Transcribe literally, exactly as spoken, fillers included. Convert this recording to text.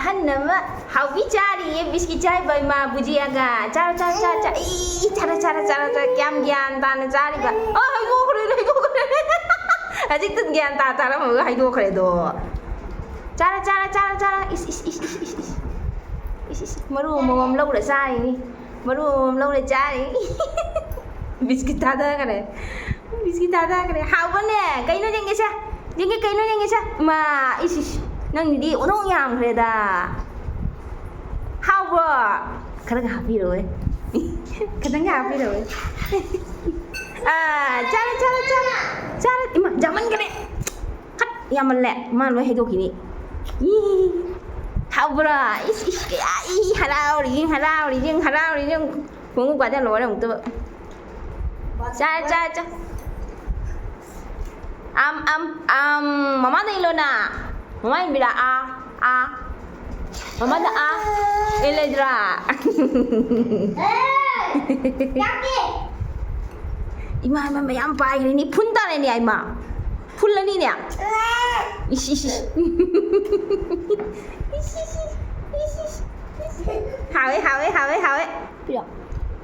ꯑꯍꯟ ꯑꯃ ꯍꯥꯎꯕꯤ ꯆꯥꯔꯤꯌꯦ, ꯕꯤꯁꯀꯤꯠ ꯆꯥꯏꯕ ꯏꯃꯥ ꯕꯨꯖꯤꯌꯥꯒ꯫ ꯆꯥꯔꯣ, ꯆꯥꯔꯣ, ꯆꯥꯔꯣ, ꯆꯥꯔꯣ꯫ ꯏ, ꯆꯥꯔꯣ, ꯆꯥꯔꯣ, ꯆꯥꯔꯣ, ꯆꯥꯔꯣ꯫ ꯀꯌꯥꯝ ꯒ꯭ꯌꯥꯟ ꯇꯥꯅ ꯆꯥꯔꯤꯕ꯫ ꯑꯣ, ꯍꯩꯗꯣꯛꯈ꯭ꯔꯦ, ꯍꯩꯗꯣꯛꯈ꯭ꯔꯦ꯫ ꯍꯧꯖꯤꯛꯇ ꯒ꯭ꯌꯥꯟ ꯇꯥ ꯇꯥꯔꯝꯃꯒ ꯍꯩꯗꯣꯛꯈ꯭ꯔꯦꯗꯣ꯫ ꯆꯥꯔꯣ, ꯆꯥꯔꯣ, ꯆꯥꯔꯣ, ꯆꯥꯔꯣ꯫ ꯏꯁ, ꯏꯁ, ꯏꯁ꯫ ꯏꯁ, ꯏꯁ, ꯃꯔꯨ ꯑꯃꯃꯝ ꯂꯧꯔ ꯆꯥꯔꯤꯅꯤ꯫ ꯃꯔꯨ ꯑꯃꯃꯝ ꯂꯧꯔ ꯆꯥꯔꯤꯅꯤ꯫ ꯕꯤꯁꯀꯤꯠ ꯊꯥꯗꯈ꯭ꯔꯦ꯫ ꯕꯤꯁꯀꯤꯠ ꯊꯥꯗꯈ꯭ꯔꯦ꯫ ꯍꯥꯎꯕꯅꯦ꯫ ꯀꯩꯅꯣ ꯌꯦꯡꯒꯦꯁꯦ꯫ ꯌꯦꯡꯒꯦ, ꯀꯩꯅꯣ ꯌꯦꯡꯒꯦꯁꯦ꯫ ꯃꯥ, ꯏꯁ, ꯏꯁ꯫ ꯅꯪꯒꯤꯗꯤ ꯑꯣꯟꯊꯣꯛ ꯌꯥꯝꯈ꯭ꯔꯦꯗ꯫ ꯍꯥꯎꯕ꯭ꯔꯣ? ꯈꯔꯒ ꯍꯥꯞꯄꯤꯔꯛꯑꯣꯍꯦ꯫ ꯈꯤꯇꯪꯒ ꯍꯥꯞꯄꯤꯔꯛꯑꯣꯍꯦ꯫ ꯑꯥ, ꯆꯥꯔꯦ, ꯆꯥꯔꯦ, ꯆꯥꯔꯦ꯫ ꯆꯥꯔꯦ꯫ ꯏꯃꯥ, ꯌꯥꯝꯃꯟꯈꯔꯦ꯫ ꯈꯠ, ꯌꯥꯝꯃꯜꯂꯦ꯫ ꯃꯥ ꯂꯣꯏ ꯍꯩꯗꯣꯛꯈꯤꯅꯤ꯫ ꯏ, ꯍꯥꯎꯕ꯭ꯔꯥ? ꯏꯁ, ꯏꯁ, ꯀꯌꯥ, ꯏ, ꯍꯔꯥꯎꯔꯤ, ꯍꯔꯥꯎꯔꯤ, ꯍꯔꯥꯎꯔꯤ꯫ ꯈꯣꯡꯎꯞ ꯀꯥꯏꯗ ꯂꯣꯏꯔꯦ ꯑꯃꯨꯛꯇꯕ꯫ ꯆꯥ, ꯆꯥ, ꯆꯥ꯫ ꯑꯝ, ꯑꯝ, ꯑꯝ, ꯃꯃꯥꯗ ꯏꯜꯂꯣꯅ꯫ ꯃꯃꯥ ꯏꯟꯕꯤꯔ, ꯑꯥ, ꯑꯥ꯫ ꯃꯃꯥꯗ, ꯑꯥ꯫ ꯏꯜꯂꯣꯏꯗ꯭ꯔꯥ? ꯏꯃꯥ, ꯏꯃꯥ, ꯃꯌꯥꯝ ꯄꯥꯏꯈ꯭ꯔꯦꯅꯦ꯫ ꯐꯨꯟ ꯇꯥꯔꯦꯅꯦ, ꯏꯃꯥ꯫ ꯐꯨꯜ ꯑꯅꯤꯅꯦ꯫ ꯏꯁ, ꯏꯁ, ꯏꯁ꯫ ꯏꯁ, ꯏꯁ, ꯏꯁ, ꯏꯁ, ꯏꯁ꯫ ꯍꯥꯎꯋꯦ, ꯍꯥꯎꯋꯦ, ꯍꯥꯎꯋꯦ, ꯍꯥꯎꯋꯦ꯫ ꯄꯤꯔꯛꯑꯣ꯫